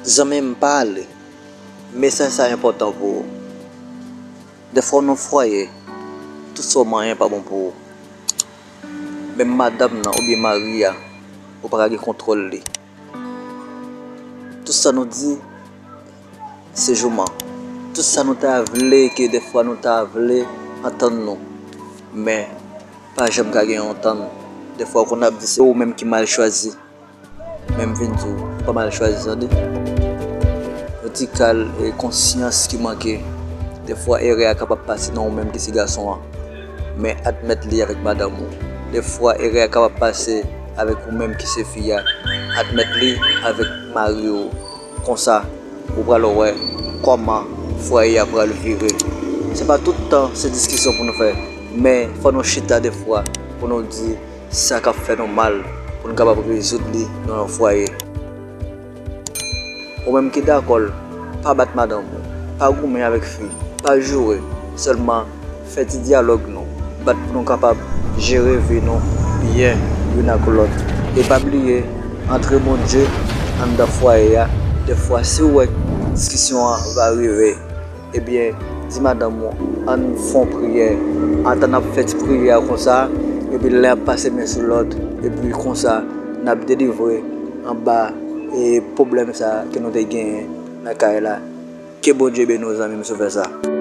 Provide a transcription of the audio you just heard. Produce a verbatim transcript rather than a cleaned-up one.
Zanmi m, pa ale. Mesaj sa enpòtan pou ou. Dèfwa nan fwaye, tout sa w manyen pa bon pou ou. Menm madanm nan oubyen mari a, ou pa ka gen kontwòl li. Tout sa nou di, se jouman. Tout sa nou ta vle ke dèfwa nou ta vle antann nou. Men, pa janm ka gen yon antann. Dèfwa ou konn ap di se ou menm ki mal chwazi. Men m vin di w, ou pa mal chwazi, tande. Yon ti kal e konsyans ki manke. Dèfwa erè a kapab pase nan ou menm ki se gason an. Men admèt li avèk madanm ou. Dèfwa erè a kapab pase avèk ou menm ki se fi a. Admèt li avèk mari w. Konsa, ou pral wè kòman fwaye a pral vire. Se pa tout tan se diskisyon pou nou fè, men fò nou chita dèfwa pou nou di sa k ap fè nou mal pou n kapab rezoud li nan yon fwaye. Ou menm ki dakò l, pa bat madanm ou, pa goumen avèk fi, pa joure, sèlman fè ti dyalòg nou, bat pou nou kapab jere vi nou byen youn ak lòt. E pa bliye, antre Bondye anndan fwaye a, dèfwa si w wè diskisyon an va rive, ebyen, di madanm ou, ann fè yon priyè. Antan n ap fè ti priyè a konsa, epi l ap pase men sou lòt, epi konsa, n ap delivre anba e pwoblèm sa a ke nou te genyen nan kay la. Ke Bondye beni w, zanmi m, si w fè sa.